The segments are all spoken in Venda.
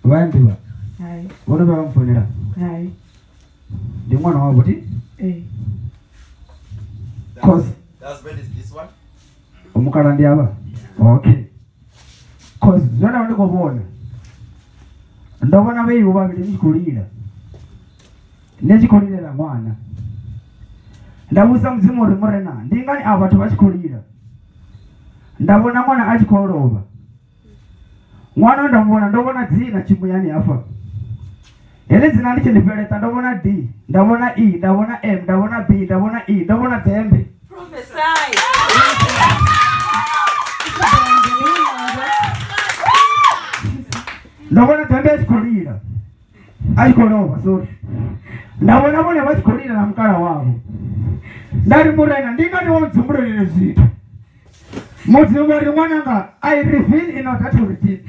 Vha ya nḓivha? Hai. Vho no vhuya vha mpfonela? Hai. Ndi ṅwana wavho thi? Ee. Cause The husband is this one. mukala ndi avha? Okay. Cause zwe nda vha ndi khou vhona, ndo vhona vheiwo vhavhili ni tshi khou lila, ni tshi khou lilela ṅwana. Nda vhudzisa Mudzimu uri Murena ndi ngani avha vhathu vha tshi khou lila? Nda vhona ṅwana a tshi khou lovha. Ṅwana nda muvhona, ndo vhona dzina tshimuyani hafha. Heḽi dzina ndi tshi ḽi fheleṱa ndo vhona D, nda vhona E, nda vhona M, nda vhona B, nda vhona E, ndo vhona Dembe. Prophesy. Ndo vhona Dembe a tshi khou lila, a tshi khou lovha, sorry. Nda vhona vhone vha tshi khou lila na mukala wavho. Nda ri Murena ndi ngani wo ndzumbululela zwithu? Mudzimu vha ri ṅwananga, I reveal in order to redeem.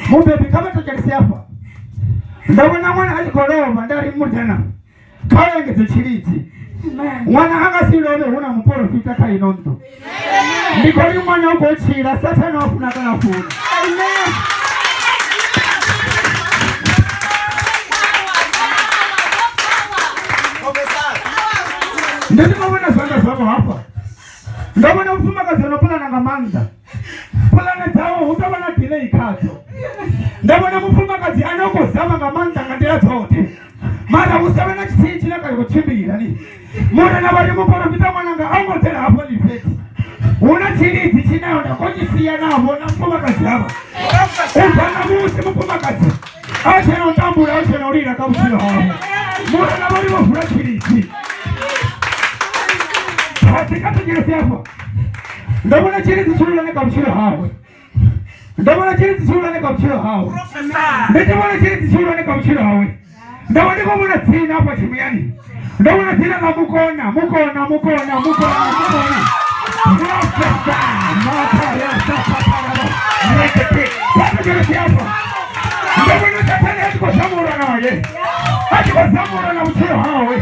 Mubebi kha vha thetshelese hafha. Ndo vhona ṅwana a tshi khou lovha, nda ri Murena kha u engedze tshilidzi. Ṅwana a nga si lovhe hu na muporofita kha ino nnḓu. Ndi khou ri ṅwana u khou tshila, Sathane wa funa kana funa. Prophesy. Ndi tshi khou vhona zwanḓa zwavho hafha. Ndo vhona mufumakadzi ono pulana nga maanḓa. Pulane dzawe hu tou vha na delay khadzo. Ndo vhona mufumakadzi ane u khou zama nga maanḓa nga nḓila dzoṱhe, mara hu sa vhe na tshithihi tshine ka khou tshimbila ni. Murena vha ri muporofita ṅwananga a ngo ḓela hafho ḽifhedzi. Hu na tshilidzi tshine nda khou tshi sia navho na mufumakadzi havha. U bva ṋamusi mufumakadzi a tshena u tambula, a tshena u lila kha vhutshilo hawe. Murena vha ri vho vula tshilidzi. Kha thetshelese hafha. Ndo vhona tshilidzi tshihulwane kha vhutshilo hawe. Ndo vhona tshilidzi tshihulwane kha vhutshilo hawe. Ndi tshi vhona tshilidzi tshihulwane kha vhutshilo hawe. Ndo vha ndi khou vhona dzina hafha tshimuyani. Ndo vhona dzina ḽa Mukona, Mukona, Mukona, Mukona, Mukona. Profesa Makhaya Rekete. Kha thetshelese hafha. Ndo vhona Sathane a tshi khou zamula naye, a tshi khou zamula na vhutshilo hawe.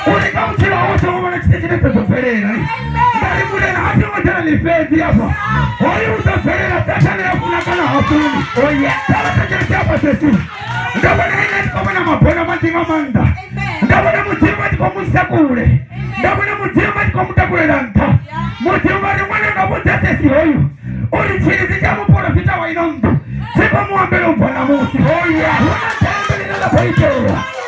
Uri kha vhutshilo hawe u songo vhona tshithu tshine tsha ḓo bvelela. Nda ri Murena a thi ngo dzhena ḽifhedzi hafha. Hoyu u ḓo bvelela, Sathane a funa kana ha funi. Oh yeah. Kha vha thetshelese hafha sesi. Ndo vhona ene a tshi khou vhona mabono manzhi nga maanḓa. Ndo vhona Mudzimu a tshi khou mu isa kule. Ndo vhona Mudzimu a tshi khou mu takulela nṱha. Mudzimu vha ri ṅwana nga vhudza sesi hoyu uri tshilidzi tsha muporofita wa ino nnḓu tshi khou mu ambela u bva ṋamusi. Oh yeah. Hu na thembe ḽine ḽa khou itea.